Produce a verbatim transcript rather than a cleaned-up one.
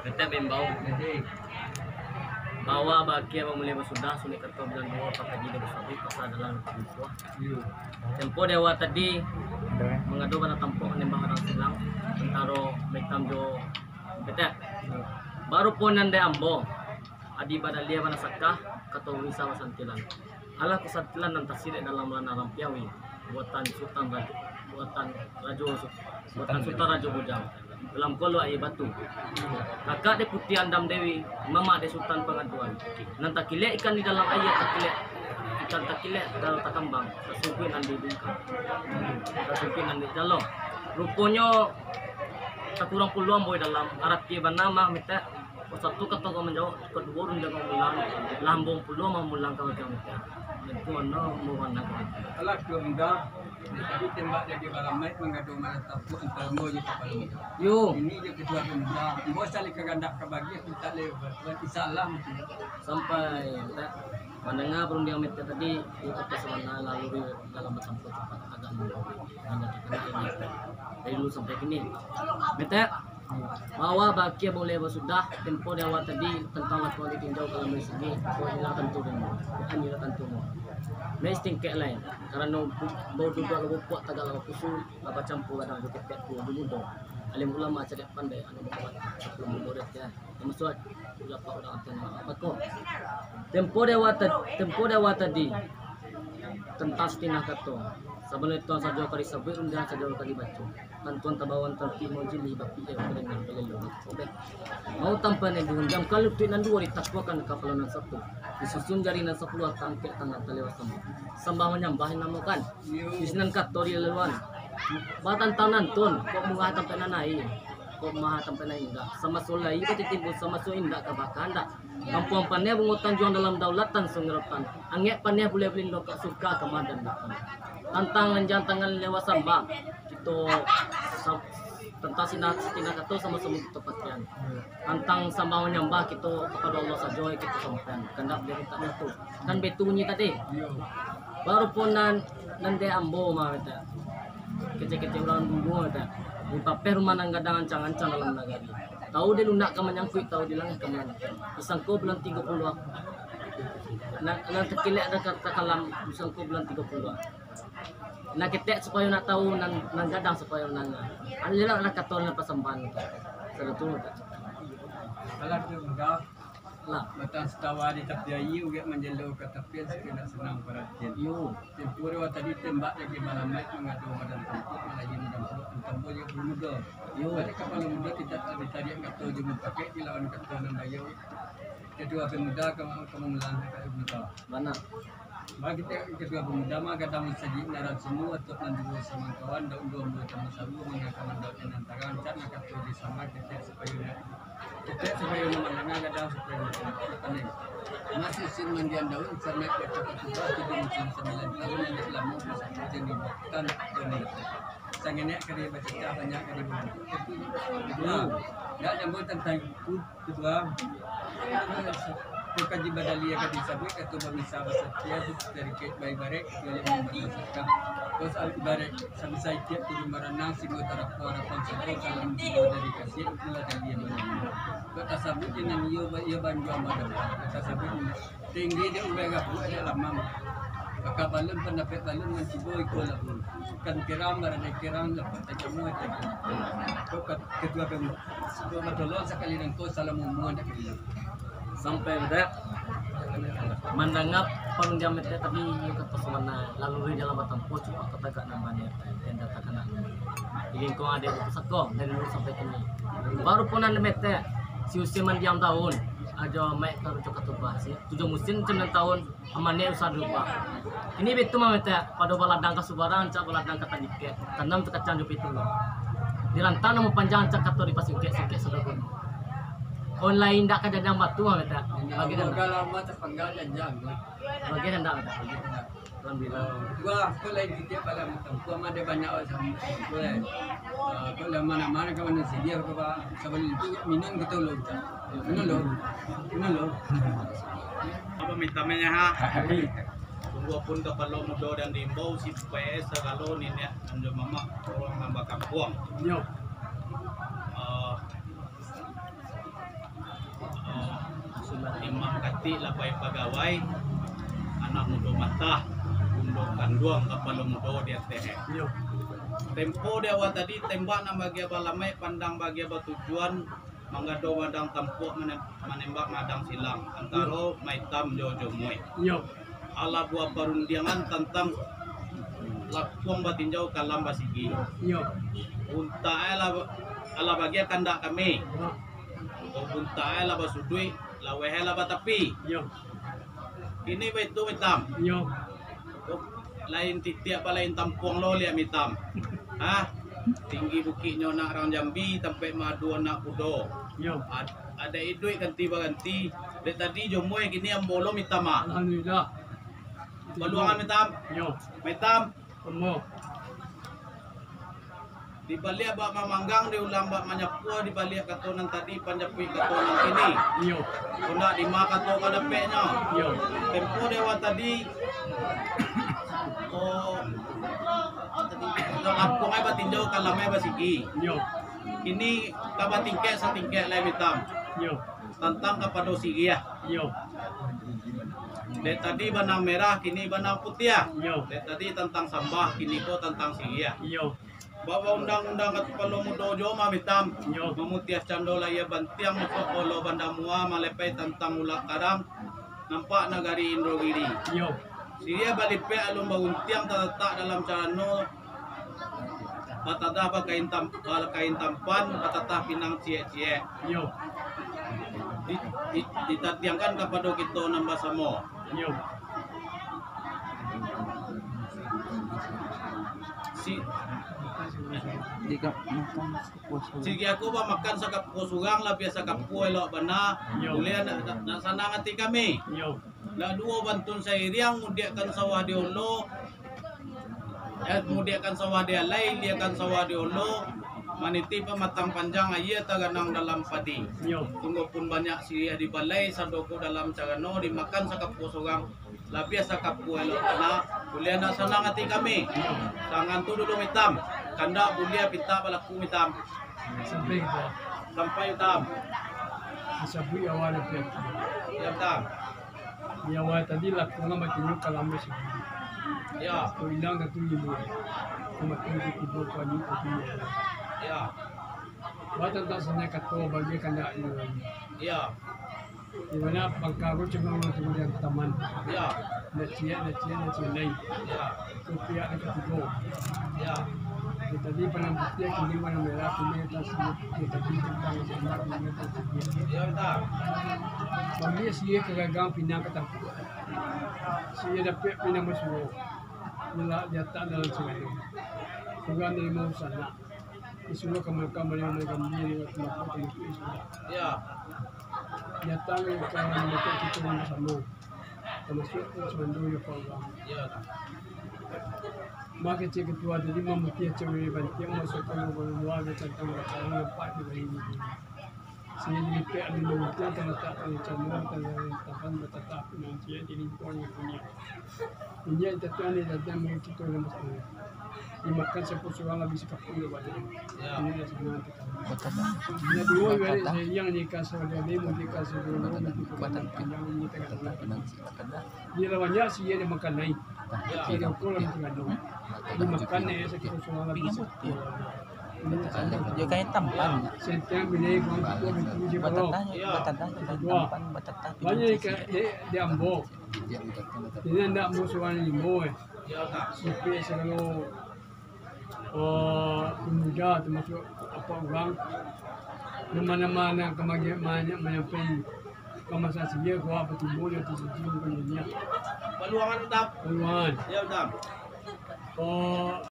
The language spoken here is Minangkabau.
Tetap imbau bahwa baakia bamulai basudah, sulik kato bilang duo, pakaji dari sabik, pasal dalam luka. Tempo di awal tadi mangado bana tampok manembak urang silang, antaro Maitam jo Petek. Baru pun nan dek ambo, adi badalia bana sakah, kato urang sa basantilan. Alah kasantilan nan tasirek dalam lana rampiawi, buatan Sutan Rajo, buatan Rajo Su-, buatan Sutan Rajo Bujang, dalam kolo aia batu. Kakak dek Puti Andam Dewi, mamak dek Sutan Pangaduan. Nan takilek ikan di dalam aia, takilek ikan takilek dalam takambang, tasungkuik nan di bungkang, tasungkuik nan di jalo. Ruponyo takurang pulo ambo di dalam, arati bana mah mintak. Satu kato ka manjawab, kaduo rundiang ka mulang, lambung pulo mah mulang ka magang. Itu ano murana ka magang. Alah, Ketua Muda, tadi tembak dari balamaik mangado malah tampuk antaro ambo jo Kapalo Muda. Yo. Ini jo Ketua Pemuda, ambo saling kagandak ka bagi, aku tak lewat. Insya Allah. Sampai tak mandanga parundiangan Metek tadi, itu kato sabana lalu di dalam batampuah capat agak mundur. Hanya terkena ini. Dari dulu sampai kini. Metek. Bahwa baakia bamulai basudah, tempo di awal tadi tantang lakuan ditinjau kalam dari sini, kok ilang tantu demo, kok ilang tantu mo. Mesti kek lain, karano bau duduak lalu puak tagak lalu kusu, lah bacampur gadang jo ketek tua di mudo. Alim ulama cadiak pandai, anu bakuat, sebelum mudo dek dia, termasuk ulah pak urang atau apa ko. Tempo di awal ta-, tempo di awal tadi, tantang satingah kato, sabalun itu sajo ka disabuik, rundiang sajo ka dibaco. Tantuan tabawan tartib maujili, bapikia ka danga balelo. Mau tampan nan dirundiang, kalutuik nan duo ditakluakan kapalo nan satu. Disusun jari nan sapuluah, tangkek tangan taliwang sambah. Sambah manyambah dinamokan. Di sinan kato dilaluan. Batantang nantun, kok mungah tampek nan aia, kok maha tampek nan indak. Samaso lai batitimbun, samaso indak ka bakahandak. Kampuang Paneh bungo tanjuang dalam daulatan Sungai Rotan. Angek Paneh buleh balindo ka suka ka madan datang. Tantang lanjang tangan lewat sambah, kito sa-, tantang sinan satingah kato samo-samo kito pakian. Tantang sambah manyambah kito kapado Allah sajo kito sampaian. Kandak dari tak natu. Kan baitu bunyi tadi. Baru pun nan, nan dek ambo mah, kata. Kecek-kecek urang dulu, kata. Dipapeh rumah nan gadang ancang-ancang dalam nagari. Tahu dek lunak ka manyangkuik, tahu dek langeh ka manyangkuik. Disangko bulan tigo puluah. Nan, nan takilek ada ka-, ka kalam, disangko bulan tigo puluah. Nan ketek supayo nak tahu, nan, nan gadang supayo nangah. Anu je lah, lah kato nan pasambahan tu. Salah tu, kata. Alah tu, enggak. Lah. Batang setawa di tapi aia, ugek manjalo ka tapian, saketek nak sanang paratian. Yo. Tempo di awal tadi tembak dari balamaik mangado madan tampuk, malayi madan pulo, antambo jo kapalo mudo. Yo. Baliak kapalo mudo tidak ditariak kato jo mupakaik dilawan kato nan bayo. Ketua Pemuda ka, ka mamulang ka Pemuda. Bana. Bagi te-, Ketua Pemuda mah gadang sajik naran semu, atok nan duo samangkawan, daun duo ambo tamu sawu, mangakaman daun nan tarang, cak nan kato di samar, ketek supayo nak Ketek supayo nan mandanga, gadang supayo nan pandai. Masusun mandiang daun, sanak baco katuba, tujuah musim sambilan tahun, indak lamo, masak hujan di hutan, doni. Sangenek kari bacacah, banyak kari bulu. Nah, dak nyambung tantang itu, kedua, kaji badalia ka disabuik, atau bamisa basatia, sedikit baibarat, Kau salah ibarat, samisai tiap tulu maranang, singgo tarapua rapang sago, salam tigo dari kasih, itulah dari yang maranang. Kau tasabuik di nan iyo, iyo banjuang badan. Kau tasabuik di tinggi di ubai rabu ada lamang. Maka balun pandapek balun nan tibo iko labu. Kan kirang, barandai kirang, dapat tajamu aja. Kau kat-, ketua kamu. Kau batolong sakali nangko salam umur nak kalian. Sampai pada mandanga pangundian Metek tadi, iyo kato sabana, lalui dalam batampuah, cupak ka tagak nan bana, tenda takana. Di lingkuang ade pusako, dari dulu sampai kini. Baru punan Metek, si usia mandiang daun, ajo maik karujo katuba, si tujuah musim sambilan tahun, amanek usah dirubah. Kini bitu mah Metek, pado baladang ka subarang, cak baladang ka tandikek, tanam takacang jo pitu lo. Dirantang namo panjang, cak kato dipasingkek, singkek sudah gunung. Kok lain indak ka janjang batu, ah, kata. Bagi kan? Kalau mah tapanggal janjang, ah. Bagi kan ndak, kata. Alhamdulillah. Wah, kok lain titiak palam hitam. Kok mah ada banyak orang sama. Kok lain. Ah, kok lah mana-mana ka manusia dia, kok, Pak. Sabalun itu minum kita ulun, Pak. Minum lo. Minum lo. Apa minta minyak, ha? Sungguahpun kapalo mudo dan diimbau, si P S sagalo niniak dan jo mamak urang nan bakampuang. Yo. Ah, Imam katik labai pagawai, anak mudo matah, bundo kanduang kapalo mudo di ateh. Iyo. Tempo di awal tadi, tembak nan bagian balamaik, pandang bagian batujuan, manggado madang tampuak, manem-, manembak madang silang, antaro Maitam jo Jomoy. Iyo. Alah buah parundiangan tantang lakuang batinjau, kalam basigi. Iyo. Untak e lah, alah bagian kandak kami. Iyo. Untak e lah basuduik, laweh e lah batapi. Iyo. Kini baitu, Maitam. Iyo. Lain titiak, balain tampuang lo liak Maitam. Hah? Tinggi bukiknyo nak rang Jambi, tampek maadu anak kudo. Iyo. Ad-, adaik iduik ganti baganti. Dek tadi Jomoy, kini ambo lo Maitam, ah. Alhamdulillah. Baluangan Maitam. Iyo. Maitam. Ambo. Dibaliak bak mamanggang, diulang bak manyapua, dibaliak kato nan tadi, panjapuik kato nan kini. Iyo. Kondak dima kato ka dapeknyo. Iyo. Tempo dewa tadi, oh, tadi, lakuang e batinjau, kalam e basigi. Iyo. Kini ka batingkek satingkek lai, Maitam. Iyo. Tantang kapado siriah. Iyo. Dek tadi banang merah, kini banang putiah. Iyo. Dek tadi tantang sambah, kini ko tantang siriah. Iyo. Bawa undang-undang ka kapalo mudo jo mah, Maitam. Iyo. Mamutiah cando layia bantiang, masuak bolo banda mua, malepai tantang ulak karang, nampak nagari Indogiri. Iyo. Siriah balipek alun bauntiang, tatatak dalam carano, batadah bakain tam-, bakain tampan, batatah pinang ciek-ciek. Iyo. Di-, di-, ditatiangkan kapado kito nan basamo. Iyo. Si-, Di ka-, makan sakuah surang. Siriah ko bamakan sakapua surang, labiah sakapua elok bana. Iyo. Buliah nak, nak, nak sanang ati kami. Iyo. Lah duo bantun sairiang, mudiakkan sawah di olo, eh, mudiakkan sawah di alai, iliakan sawah di olo, maniti pamatang panjang, aia taganang dalam padi. Iyo. Sungguahpun banyak siriah di balai, sadoko dalam carano, dimakan sakapua surang, labiah sakapua elok bana, buliah nak sanang ati kami. Iyo. Sangan tu dulu, Maitam, kandak buliah pintak balaku, Maitam. Sampai ka. Sampai, Maitam. Disabuik awal dari pihak. Iyo, Maitam. Di awal tadi lakuang batinjau, kalam basigi. Iyo. Ko ilang satu limo. Ko mati di kubur, ko anyu, ko anyu. Iyo. Ba tantang sanai kato bagi kandak inyo. Iyo. Di mano pangka ko cuma urang tunggu di taman. Iyo. Nak ciek, nak ciek, nak ciek lai. Iyo. Ko pihak nan katigo. Iyo. Di tadi panang putiah, kini panang merah, kini atas, di tadi tantang sambah, kini atas. Iyo, Maitam. Bagi siriah ka gagang, pinang ka tampuak. Siriah dapek pinang basuo. Nyo latak dalam sarano. Surang narimo sanak. Disuruah ka Malaka, Malaka, Malaka, Malaka, Malaka, Malaka, Malaka. Iyo. Datang ka Malaka kito nan basamo. Tamasuak Pak Sumando jo Pak Urang. Iyo, Maitam. Mako, cek ketua tadi mamutiah cewek bantiang, masuak ka lubang luar, tantang bakaran nampak di bayi. Siriah dilipek alun bauntiang, talatak tangah cano, tangah tapan, batatah pinang ciek, di lingkuang nan kuniang. Minyak tatuan di dalam mulut kito nan basamo. Dimakan sapuluah surang, labiah sakapua elok bana. Iyo. Ini dah sanang. Nan duo ibarat sayang, ni ka saudara, ni mudik ka saudara, mudik ka panjang, ni tangah. Dia lah banyak siriah dimakan lai. Iyo. Siriah ko lah makan lai. Dimakan lai, sapuluah surang, labiah sakapua. Iyo, kain tampan. Setiap bila ikut, ikut, ikut, ikut, Batatah, iyo, batatah, kain tampan, batatah. Banyak ikan di, di ambo. Ini ndak ambo surang limo, eh. Sipik sagalo, eh, pemuda, tamasuak apak urang. Nama-nama nan ka magi-, manya-, manyampai pamasan siriah, ko apo timbul, yo, tu sijil, bukan dunia. Paluangan, Maitam. Paluangan. Iyo, Maitam. Oh.